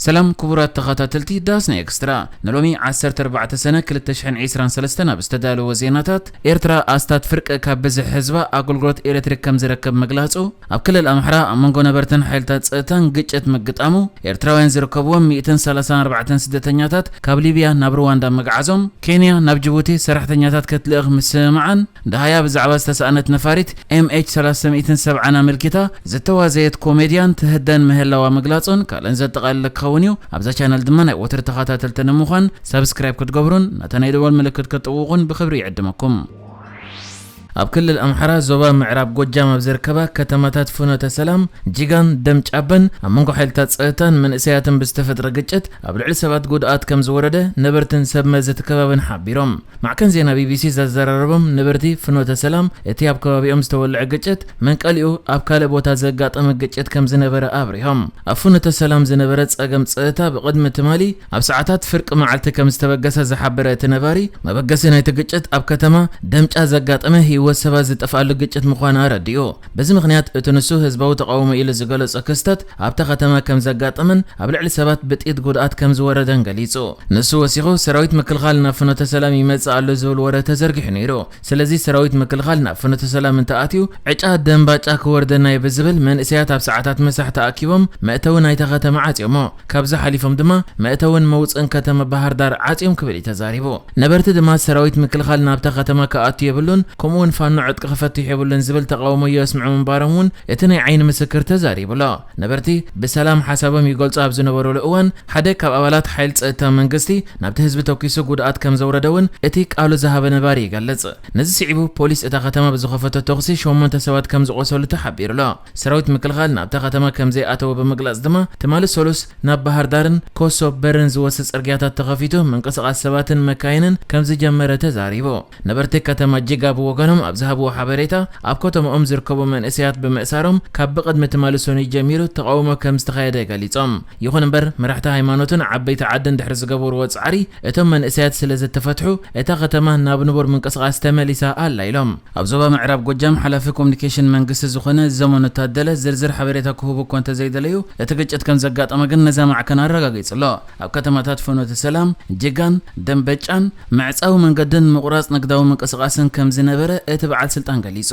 ሰላም ክቡራት ተኸታተልቲ ዳስና ኤክስትራ፣ ንሎሚ ዓሰርተ ኣርባዕተ ሰነ ክልተ ሽሕን ዕስራን ሰለስተን ኣብ ዝተዳለወ ዜናታት፣ ኤርትራ ኣስታት ፍርቂ ካብ ብዝሒ ህዝባ ኣገልግሎት ኤሌክትሪክ ከም ዝረክብ ምግላጹ፣ ኣብ ክልል ኣምሓራ ኣብ መንጎ ነበርትን ሓይልታት ጸጥታን ግጭት ምግጣሙ፣ ኤርትራውያን ዝርከብዎም ሚእትን ሰላሳን ኣርባዕተን ስደተኛታት ካብ ሊብያ ናብ ሩዋንዳ ምግዓዞም፣ ኬንያ ናብ ጅቡቲ ሰራሕተኛታት ክትልእኽ ምስምማዓን፣ ደሃያ ብዛዕባ ዝተሳእነት ነፋሪት ኤምኤች ሰላሳ ሚእትን ሰብዓን ኣመልኪታ ዝተዋዘየት ኮሜድያን ትህደን ምህላዋ ምግላጹን ካልእን ዘጠቓለለ ክኸውን እዩ። ኣብዛ ቻነል ድማ ናይ ወትሪ ተኸታተልቲ ንምዃን ሳብስክራይብ ክትገብሩን ነታ ናይ ደወል ምልክት ክትጥውቑን ብኽብሪ ይዕድመኩም። ኣብ ክልል ኣምሓራ ዞባ ምዕራብ ጎጃም ኣብ ዝርከባ ከተማታት ፍኖተ ሰላም፣ ጂጋን ደምጫበን ኣብ መንጎ ሓይልታት ጸጥታን መንእሰያትን ብዝተፈጥረ ግጭት ኣብ ልዕሊ ሰባት ጉድኣት ከም ዝወረደ ነበርትን ሰብ መዚ እቲ ከባብን ሓቢሮም። ማዕከን ዜና ቢቢሲ ዘዘራረቦም ነበርቲ ፍኖተ ሰላም፣ እቲ ኣብ ከባቢኦም ዝተወልዐ ግጭት መንቀሊኡ ኣብ ካልእ ቦታ ዘጋጠመ ግጭት ከም ዝነበረ ኣብሪሆም። ኣብ ፍኖተ ሰላም ዝነበረ ጸገም ጸጥታ ብቕድሚ ትማሊ ኣብ ሰዓታት ፍርቂ መዓልቲ ከም ዝተበገሰ ዝሓበረ እቲ ነባሪ፣ መበገሲ ናይቲ ግጭት ኣብ ከተማ ደምጫ ዘጋጠመ ህይወት ሰባት ዝጠፍኣሉ ግጭት ምዃኑ ኣረዲኡ። በዚ ምኽንያት እቲ ንሱ ህዝባዊ ተቓውሞ ኢሉ ዝገለጾ ክስተት ኣብታ ከተማ ከም ዘጋጠመን ኣብ ልዕሊ ሰባት ብጥይት ጉድኣት ከም ዝወረደን ገሊጹ። ንሱ ወሲኹ፣ ሰራዊት ምክልኻል ናብ ፍኖተ ሰላም ይመጽእ ኣሎ ዝብል ወረ ተዘርጊሑ ነይሩ። ስለዚ ሰራዊት ምክልኻል ናብ ፍኖተ ሰላም እንተኣትዩ ዕጫ ደንባጫ ክወርደና እዩ ብዝብል መንእሰያት ኣብ ሰዓታት ምሳሕ ተኣኪቦም መእተዊ ናይታ ከተማ ዓጽዮሞ። ካብዚ ሓሊፎም ድማ መእተውን መውጽእን ከተማ ባህር ዳር ዓጽዮም ክብል እዩ ተዛሪቡ። ነበርቲ ድማ ሰራዊት ምክልኻል ናብታ ከተማ ክኣቱ የብሉን፣ ከምኡውን ፋኖ ዕጥቂ ክፈትሕ የብሉን ዝብል ተቓውሞ የስምዑ ምንባሮም እውን እቲ ናይ ዓይኒ ምስክር ተዛሪቡ ኣሎ። ነበርቲ ብሰላም ሓሳቦም ይገልጹ ኣብ ዝነበሩሉ እዋን፣ ሓደ ካብ ኣባላት ሓይል ጸጥታ መንግስቲ ናብቲ ህዝቢ ተኲሱ ጉድኣት ከም ዘውረደ እውን እቲ ቃሉ ዝሃበ ነባሪ ይገልጽ። ነዚ ስዒቡ ፖሊስ እታ ከተማ ብዝኸፈቶ ተኹሲ ሸሞንተ ሰባት ከም ዝቖሰሉ ተሓቢሩ ኣሎ። ሰራዊት ምክልኻል ናብታ ከተማ ከም ዘይኣተወ ብምግላጽ ድማ፣ ትማሊ ሰሉስ ናብ ባህር ዳርን ኮሶ በርን ዝወስድ ጽርግያታት ተኸፊቱ ምንቅስቓስ ሰባትን መካይንን ከም ዝጀመረ ተዛሪቡ። ነበርቲ ከተማ ጅጋ ብወገኖም ኣብ ዝሃብዎ ሓበሬታ፣ ኣብ ከተማኦም ዝርከቡ መንእሰያት ብምእሳሮም ካብ ብቕድሚ ትማሊ ሰኑይ ጀሚሩ ተቓውሞ ከም ዝተኻየደ ገሊጾም። ይኹን እምበር፣ መራሕቲ ሃይማኖትን ዓበይቲ ዓድን ድሕሪ ዝገበርዎ ጻዕሪ፣ እቶም መንእሰያት ስለ ዝተፈትሑ፣ እታ ከተማ ናብ ንቡር ምንቅስቓስ ተመሊሳ ኣላ ኢሎም። ኣብ ዞባ ምዕራብ ጎጃም ሓላፊ ኮሙኒኬሽን መንግስቲ ዝኾነ ዘመኑ ታደለ ዝርዝር ሓበሬታ ክህቡ እኳ እንተዘይደለዩ፣ እቲ ግጭት ከም ዘጋጠመ ግን ነዛ ማዕከን ኣረጋጊጹ ኣሎ። ኣብ ከተማታት ፍኖተ ሰላም፣ ጅጋን፣ ደንበጫን፣ መዕጻዊ መንገድን ምቑራጽ ንግዳዊ ምንቅስቓስን ከም ዝነበረ እቲ በዓል ስልጣን ገሊጹ።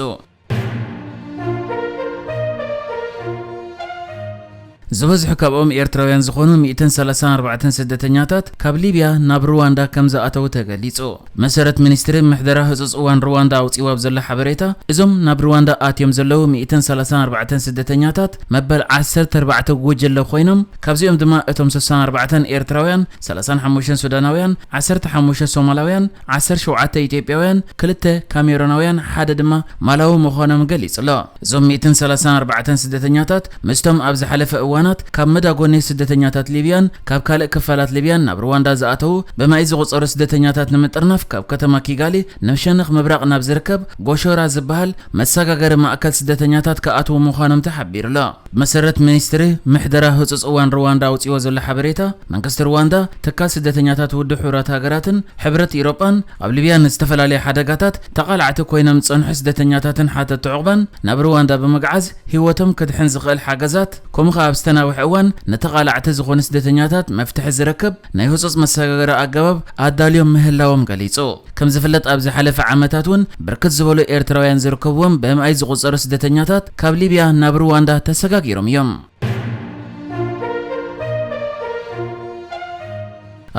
ዝበዝሑ ካብኦም ኤርትራውያን ዝኾኑ ሚእትን ሰላሳን ኣርባዕተን ስደተኛታት ካብ ሊብያ ናብ ሩዋንዳ ከም ዝኣተዉ ተገሊጹ። መሰረት ሚኒስትሪ ምሕደራ ህጹጽ እዋን ሩዋንዳ ኣውጺእዎ ኣብ ዘሎ ሓበሬታ፣ እዞም ናብ ሩዋንዳ ኣትዮም ዘለዉ ሚእትን ሰላሳን ኣርባዕተን ስደተኛታት መበል ዓሰርተ ኣርባዕተ ጉጅለ ኮይኖም፣ ካብዚኦም ድማ እቶም ስሳን ኣርባዕተን ኤርትራውያን፣ ሰላሳን ሓሙሽተን ሱዳናውያን፣ ዓሰርተ ሓሙሽተ ሶማላውያን፣ ዓሰርተ ሸውዓተ ኢትዮጵያውያን፣ ክልተ ካሜሮናውያን፣ ሓደ ድማ ማላዊ ምዃኖም ገሊጹ ኣሎ። እዞም ሚእትን ሰላሳን ኣርባዕተን ስደተኛታት ምስቶም ኣብ ዝሓለፈ እዋናት ካብ መዳጎኒ ስደተኛታት ሊብያን ካብ ካልእ ክፋላት ሊብያን ናብ ሩዋንዳ ዝኣተዉ ብማይ ዝቑጸሩ ስደተኛታት ንምጥርናፍ ካብ ከተማ ኪጋሊ ንሸነኽ ምብራቕ ናብ ዝርከብ ጎሾራ ዝበሃል መሰጋገሪ ማእከል ስደተኛታት ክኣትዉ ምዃኖም ተሓቢሩ ኣሎ። ብመሰረት ሚኒስትሪ ምሕደራ ህጹጽ እዋን ሩዋንዳ ኣውጺእዎ ዘሎ ሓበሬታ፣ መንግስቲ ሩዋንዳ፣ ትካል ስደተኛታት ውድብ ሕቡራት ሃገራትን ሕብረት ኢሮጳን ኣብ ሊብያ ንዝተፈላለየ ሓደጋታት ተቓላዕቲ ኮይኖም ዝጸንሑ ስደተኛታትን ሓተትቲ ዑቕባን ናብ ሩዋንዳ ብምግዓዝ ህይወቶም ክድሕን ዝኽእል ሓገዛት፣ ከምኡ ከኣ ኣብ ዝተናውሐ እዋን ንተቓላዕቲ ዝኾኑ ስደተኛታት መፍትሒ ዝረክብ ናይ ህጹጽ መሰጋገሪ ኣገባብ ኣዳልዮም ምህላዎም ገሊጹ። ከም ዝፍለጥ፣ ኣብ ዝሓለፈ ዓመታት እውን ብርክት ዝበሉ ኤርትራውያን ዝርከብዎም ብኣማኢት ዝቑጸሩ ስደተኛታት ካብ ሊብያ ናብ ሩዋንዳ ተሰጋጊሮም እዮም።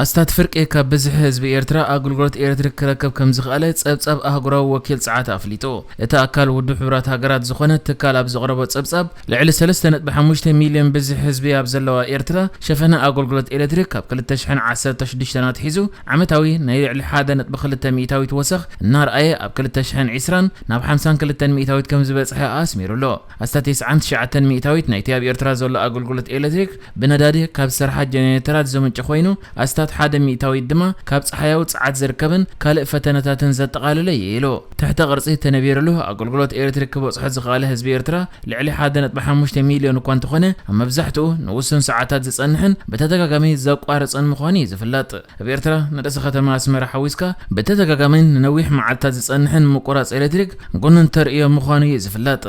ኣስታት ፍርቂ ካብ ብዝሒ ህዝቢ ኤርትራ ኣገልግሎት ኤሌክትሪክ ክረክብ ከም ዝኽኣለ ጸብጻብ ኣህጉራዊ ወኪል ጸዓት ኣፍሊጡ። እቲ ኣካል ውድብ ሕቡራት ሃገራት ዝኾነ ትካል ኣብ ዘቕረቦ ጸብጻብ፣ ልዕሊ ሰለስተ ነጥቢ ሓሙሽተ ሚልዮን ብዝሒ ህዝቢ ኣብ ዘለዋ ኤርትራ፣ ሸፈነ ኣገልግሎት ኤሌክትሪክ ካብ ክልተ ሽሕን ዓሰርተ ሽዱሽተን ኣትሒዙ ዓመታዊ ናይ ልዕሊ ሓደ ነጥቢ ክልተ ሚእታዊት ወሰኽ እናርኣየ፣ ኣብ ክልተ ሽሕን ዕስራን ናብ ሓምሳን ክልተን ሚእታዊት ከም ዝበጽሐ ኣስሚሩ ኣሎ። ኣስታት ተስዓን ትሽዓተን ሚእታዊት ናይቲ ኣብ ኤርትራ ዘሎ ኣገልግሎት ኤሌክትሪክ ብነዳዲ ካብ ዝሰርሓ ጀነሬተራት ዝምንጭ ኮይኑ፣ ኣስታት ሓደ ሚእታዊት ድማ ካብ ጸሓያዊ ጸዓት ዝርከብን ካልእ ፈተነታትን ዘጠቓለለ እዩ ኢሉ። ትሕተ ቅርጺ ተነቢርሉ ኣገልግሎት ኤሌክትሪክ ክበጽሖ ዝኽኣለ ህዝቢ ኤርትራ ልዕሊ ሓደ ነጥቢ ሓሙሽተ ሚልዮን እኳ እንተኾነ፣ ኣብ መብዛሕትኡ ንውሱን ሰዓታት ዝጸንሕን ብተደጋጋሚ ዘቋርጽን ምዃኑ እዩ ዝፍለጥ። ኣብ ኤርትራ፣ ንርእሰ ከተማ ኣስመራ ሓዊስካ፣ ብተደጋጋሚ ንነዊሕ መዓልታት ዝጸንሕን ምቁራጽ ኤሌክትሪክ ጎኒ እንተርእዮ ምዃኑ እዩ ዝፍለጥ።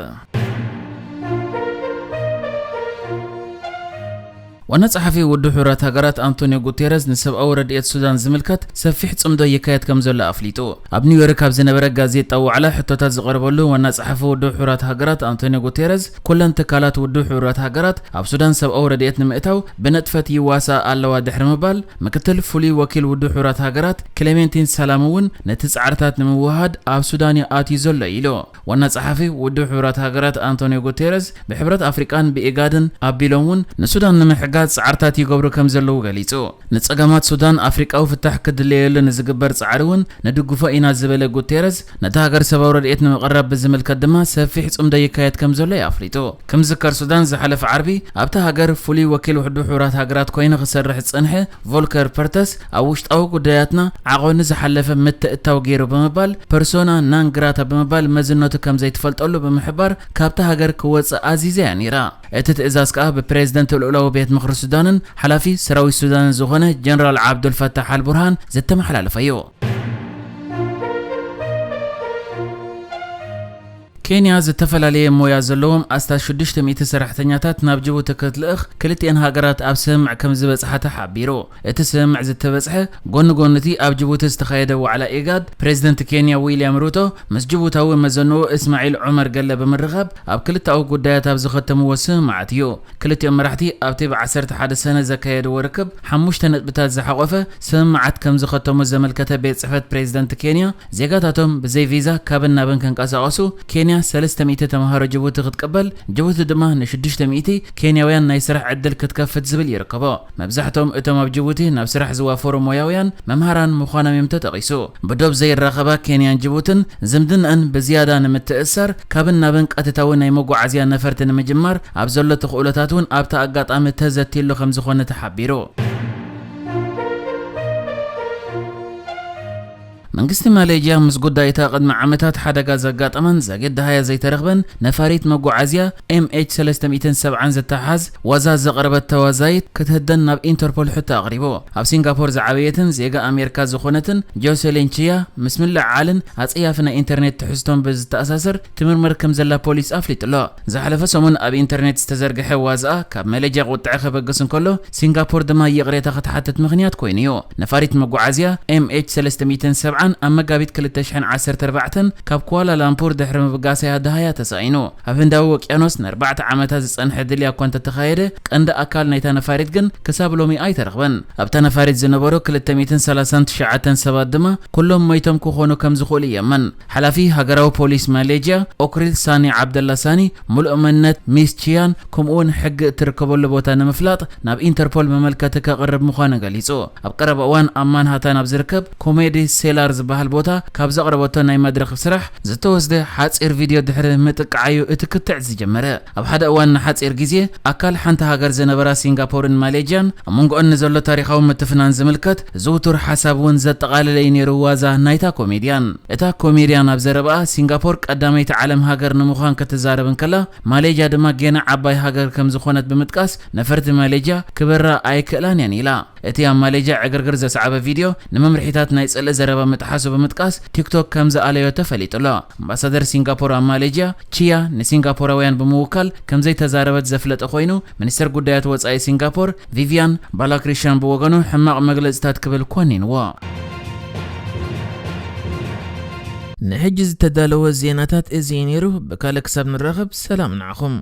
ዋና ጸሓፊ ውድብ ሕቡራት ሃገራት ኣንቶኒዮ ጉቴረዝ ንሰብኣዊ ረድኤት ሱዳን ዝምልከት ሰፊሕ ጽምዶ ይካየድ ከም ዘሎ ኣፍሊጡ። ኣብ ኒውዮርክ ኣብ ዝነበረ ጋዜጣ ዋዕላ ሕቶታት ዝቐረበሉ ዋና ጸሓፊ ውድብ ሕቡራት ሃገራት ኣንቶኒዮ ጉቴረዝ፣ ኩለን ትካላት ውድብ ሕቡራት ሃገራት ኣብ ሱዳን ሰብኣዊ ረድኤት ንምእታው ብነጥፈት ይዋሳኣ ኣለዋ ድሕሪ ምባል፣ ምክትል ፍሉይ ወኪል ውድብ ሕቡራት ሃገራት ክሌሜንቲን ሳላም እውን ነቲ ጻዕርታት ንምውህሃድ ኣብ ሱዳን እዩ ኣትዩ ዘሎ ኢሉ። ዋና ጸሓፊ ውድብ ሕቡራት ሃገራት ኣንቶኒዮ ጉቴረዝ ብሕብረት ኣፍሪቃን ብኢጋድን ኣቢሎም እውን ንሱዳን ንምሕጋዝ ጻዕርታት ይገብሩ ከም ዘለዉ ገሊጹ። ንጸገማት ሱዳን ኣፍሪቃዊ ፍታሕ ክድለየሉ ንዝግበር ጻዕሪ እውን ንድግፎ ኢና ዝበለ ጉቴረዝ፣ ነታ ሃገር ሰብኣዊ ረድኤት ንምቕራብ ብዝምልከት ድማ ሰፊሕ ጽምዶ ይካየድ ከም ዘሎ እዩ ኣፍሊጡ። ከም ዝዝከር ሱዳን ዝሓለፈ ዓርቢ ኣብታ ሃገር ፍሉይ ወኪል ውድብ ሕቡራት ሃገራት ኮይኑ ክሰርሕ ዝጸንሐ ቮልከር ፐርተስ ኣብ ውሽጣዊ ጉዳያትና ዓቐኑ ዝሓለፈ ምትእትታው ገይሩ ብምባል ፐርሶና ናን ግራታ ብምባል መዝነቱ ከም ዘይትፈልጠሉ ብምሕባር ካብታ ሃገር ክወጽእ ኣዚዛያ ነይራ። እቲ ትእዛዝ ከኣ ብፕሬዝደንት ልኡላዊ ቤት ምኽሪ ሱዳንን ሓላፊ ሰራዊት ሱዳንን ዝኾነ ጀነራል ዓብዱልፈታሕ ኣልቡርሃን ዝተመሓላለፈ እዩ። ኬንያ ዝተፈላለየ ሞያ ዘለዎም ኣስታት ሽዱሽተ ሚእቲ ሰራሕተኛታት ናብ ጅቡቲ ክትልእኽ ክልቲኤን ሃገራት ኣብ ስምምዕ ከም ዝበጽሓ ተሓቢሩ። እቲ ስምምዕ ዝተበጽሐ ጎኒ ጎኒ እቲ ኣብ ጅቡቲ ዝተኻየደ ዋዕላ ኢጋድ፣ ፕሬዝደንት ኬንያ ዊልያም ሩቶ ምስ ጅቡታዊ መዘንኡ እስማዒል ዑመር ገለ ብምርኻብ ኣብ ክልተኣዊ ጉዳያት ኣብ ዝኸተምዎ ስምምዓት እዩ። ክልቲኦም መራሕቲ ኣብቲ ብዓሰርተ ሓደ ሰነ ዘካየድዎ ርክብ ሓሙሽተ ነጥብታት ዝሓቖፈ ስምምዓት ከም ዝኸተሙ ዘመልከተ ቤት ጽሕፈት ፕሬዝደንት ኬንያ፣ ዜጋታቶም ብዘይ ቪዛ ካብን ናብን ከንቀሳቐሱ ኬንያ ሰለስተ ሚእቲ ተምሃሮ ጅቡቲ ክትቅበል፣ ጅቡቲ ድማ ንሽዱሽተ ሚእቲ ኬንያውያን ናይ ስራሕ ዕድል ክትከፍት ዝብል ይርከቦ። መብዛሕትኦም እቶም ኣብ ጅቡቲ ናብ ስራሕ ዝዋፈሩ ሞያውያን መምሃራን ምዃኖም እዮም ተጠቒሱ። ብዶብ ዘይራኸባ ኬንያን ጅቡትን ዝምድናኣን ብዝያዳ ንምትእስሳር ካብን ናብን ቀጥታዊ ናይ መጓዓዝያ ነፈርቲ ንምጅማር ኣብ ዘሎ ተኽእሎታት እውን ኣብቲ ኣጋጣሚ ተዘትየሉ ከም ዝኾነ ተሓቢሩ። መንግስቲ ማሌዥያ ምስ ጉዳይ እታ ቅድሚ ዓመታት ሓደጋ ዘጋጠመን ዛጊድ ደሃያ ዘይተረኽበን ነፋሪት መጓዓዝያ ኤም ኤች ሰለስተ ሚእትን ሰብዓን ዝተሓዝ ዋዛ ዘቕረበት ተዋዛይት ክትህደን ናብ ኢንተርፖል ሕቶ ኣቕሪቡ። ኣብ ሲንጋፖር ዝዓበየትን ዜጋ ኣሜሪካ ዝኾነትን ጆሴሊን ቺያ ምስ ምልዕዓልን ኣጸያፊ ናይ ኢንተርኔት ትሕዝቶን ብዝተኣሳሰር ትምርምር ከም ዘላ ፖሊስ ኣፍሊጡ ኣሎ። ዝሓለፈ ሰሙን ኣብ ኢንተርኔት ዝተዘርግሐ ዋዛኣ ካብ ማሌዥያ ቁጥዐ ከበግስ እንከሎ፣ ሲንጋፖር ድማ ይቕሬታ ክትሓትት ምኽንያት ኮይኑ እዩ። ነፋሪት መጓዓዝያ ኤም ኤች ሰለስተ ሚእትን ሰብዓን ኣብ መጋቢት ክልተ ሽሕን ዓሰርተ ኣርባዕተን ካብ ኳላላምፑር ድሕሪ ምብጋሳ እያ ደሃያ ተሳኢኑ። ኣብ ህንዳዊ ውቅያኖስ ንኣርባዕተ ዓመታት ዝጸንሐ ድልያ እኳ እንተተኻየደ፣ ቀንዲ ኣካል ናይታ ነፋሪት ግን ክሳብ ሎሚ ኣይተረኽበን። ኣብታ ነፋሪት ዝነበሩ ክልተ ሚእትን ሰላሳን ትሽዓተን ሰባት ድማ ኩሎም ሞይቶም ክኾኑ ከም ዝኽእሉ ይእመን። ሓላፊ ሃገራዊ ፖሊስ ማሌዥያ ኦክሪል ሳኒ ዓብደላ ሳኒ፣ ምሉእ መንነት ሚስ ቺያን ከምኡውን ሕጊ እትርከበሉ ቦታ ንምፍላጥ ናብ ኢንተርፖል መመልከቲ ከቕርብ ምዃኑ ገሊጹ። ኣብ ቀረባ እዋን ኣብ ማንሃታን ኣብ ዝርከብ ኮሜዲ ሴላር ዝበሃል ቦታ ካብ ዘቕረበቶ ናይ መድረኽ ስራሕ ዝተወስደ ሓጺር ቪድዮ ድሕሪ ምጥቃዓዩ እቲ ክትዕ ዝጀመረ። ኣብ ሓደ እዋን ንሓጺር ግዜ ኣካል ሓንቲ ሃገር ዝነበራ ሲንጋፖርን ማሌዥያን ኣብ መንጎኦን ንዘሎ ታሪኻዊ ምትፍናን ዝምልከት ዝውቱር ሓሳብ እውን ዘጠቓለለ እዩ ነይሩ ዋዛ ናይታ ኮሜድያን። እታ ኮሜድያን ኣብ ዘረባኣ ሲንጋፖር ቀዳመይቲ ዓለም ሃገር ንምዃን ክትዛረብ እንከላ፣ ማሌዥያ ድማ ጌና ዓባይ ሃገር ከም ዝኾነት ብምጥቃስ፣ ነፈርቲ ማሌዥያ ክበራ ኣይክእላን እየን ኢላ። እቲ ኣብ ማሌዥያ ዕግርግር ዘስዓበ ቪድዮ ንመምርሒታት ናይ ጽልኢ ዘረባ ምጥሓሱ ብምጥቃስ ቲክቶክ ከም ዝኣለዮ ተፈሊጡ ኣሎ። ኣምባሳደር ሲንጋፖር ኣብ ማሌዥያ ቺያ ንሲንጋፖራውያን ብምውካል ከም ዘይተዛረበት ዘፍለጠ ኮይኑ፣ ሚኒስተር ጉዳያት ወጻኢ ሲንጋፖር ቪቪያን ባላክሪሻን ብወገኑ ሕማቕ መግለጽታት ክብል ኮኒንዎ። ንሕጂ ዝተዳለወ ዜናታት እዚ እዩ ነይሩ። ብካልእ ክሳብ ንራኸብ ሰላም ንዓኹም።